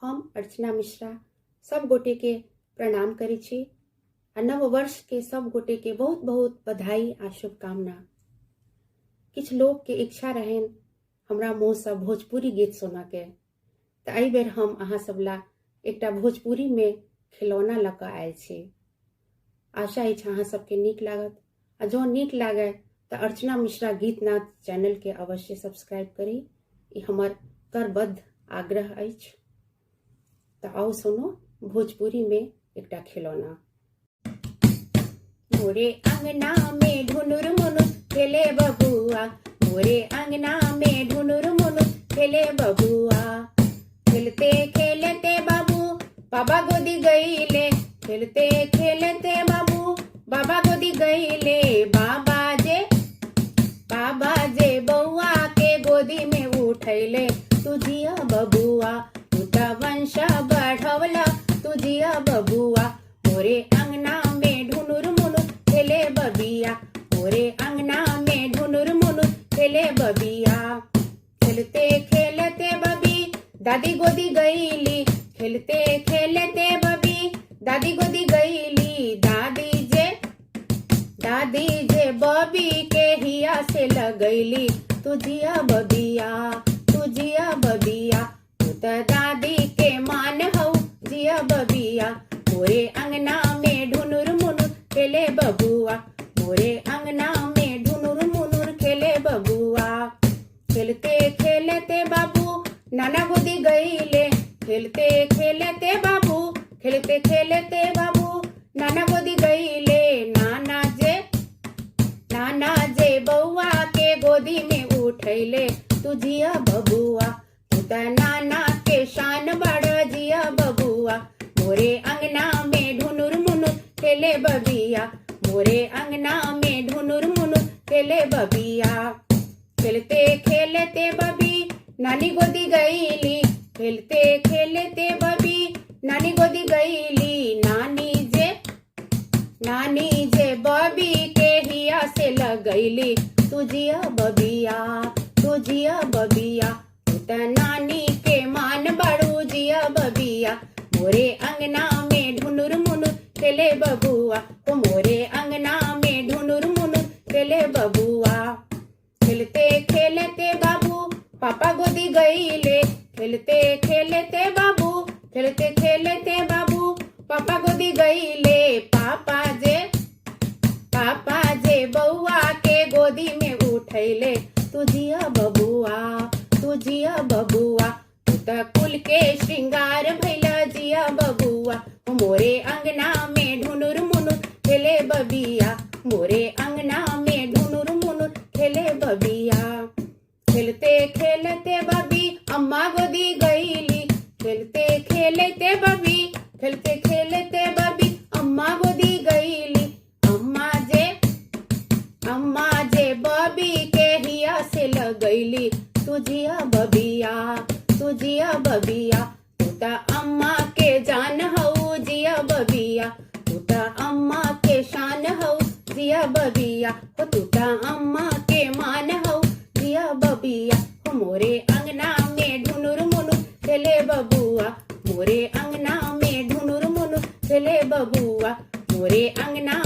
हम अर्चना मिश्रा सब गोटे के प्रणाम करै छी आ नव वर्ष के सब गोटे के बहुत बहुत बधाई आ शुभकामना। किछु लोग के इच्छा रहनि हमरा मुँहसँ भोजपुरी गीत सुनऽ के, तऽ एहि बेर हम अहाँ सब ला एकटा भोजपुरी में खिलौना लऽ कऽ आयल छी। आशा अछि अहाँ सबके नीक लागत आ जँ नीक लागय तऽ अर्चना मिश्रा गीतनाद चैनल के अवश्य सब्सक्राइब करी, ई हमर करबद्ध आग्रह अछि। तऽ आउ सुनू भोजपुरी में एकटा खिलौना। मोरे अंगना में ढुनुर मुनुर खेले बबुआ, मोरे अंगना में ढुनुर मुनुर खेले बबुआ। खेलते खेलते बाबू बाबा गोदी गईले, खेलते खेलते बाबू बाबा गोदी गईले। बाबा जे बउआ के गोदी में उठैले, तू जिया बबुआ तू त वंश बढ़वला, तू जिया बबुआ। मोरे अंगना में ढुनुर मुनुर खेले बबिया, मोरे अंगना में ढुनुर मुनुर खेले बबिया। खेलते खेलते बबी दादी गोदी गईली, खेलते खेलते बबी दादी गोदी गईली। दादी जे बबी के हिया से लगैली, तू जिया बबिया तू जिया बबिया। तू त दादी के मान हौ जिया बबिया। मोरे अंगना में ढुनुर मुनुर खेले बबुआ, मोरे अंगना में ढुनुर मुनुर खेले बबुआ। खेलते खेलते बाबू नाना गोदी गईले, खेलते खेलते बाबू खेलते खेलते बाबू नाना गोदी गईले। नाना जे बउआ के गोदी में उठैले, तू जिया बबुआ तू त नाना के शान बड़ जिया बबुआ। मोरे अंगना में ढुनुर मुनुर खेले बबिया, मोरे अंगना में ढुनुर मुनुर खेले बबिया। खेलते खेलते बबी नानी गोदी गईली, खेलते खेलते बबी नानी गोदी गईली। नानी जे बबी के हिया से लगैली, तू जिया बबिया तू जिया बबिया। तू त नानी के मान बड़ू जिया बबिया। मोरे अंगना में ढुनुर मुनुर खेले बबुआ, ओ मोरे अंगना में ढुनुर मुनुर खेले बबुआ। खेलते खेलते बाबू पापा गोदी गईले, खेलते खेलते बाबू खेलते खेलते बाबू पापा गोदी गईले। पापा जे बउआ के गोदी में उठैले, तू जिया बबुआ तू जिया बबुआ। तू त कुल के श्रृंगार भैला जिया बबुआ। मोरे अंगना में ढुनुर मुनुर खेले बबिया, मोरे अंगना में ढुनुर मुनुर खेले बबिया। खेलते खेलते बबी अम्मा गोदी गईली, खेलते खेलते बबी खेलते खेलते बबी अम्मा गोदी गईली। अम्मा जे बबी के हिया से लगैली, तू जिया बबिया तू जिया बबिया। तू त अम्मा के जान हौ जिया बबिया, तू त अम्मा के शान हौ जिया बबिया। हो तू त अम्मा के मान हौ जिया बबिया। हो मोरे अंगना में ढुनुर मुनुर खेले बबुआ, मोरे अंगना में ढुनुर मुनुर खेले बबुआ। मोरे अंगना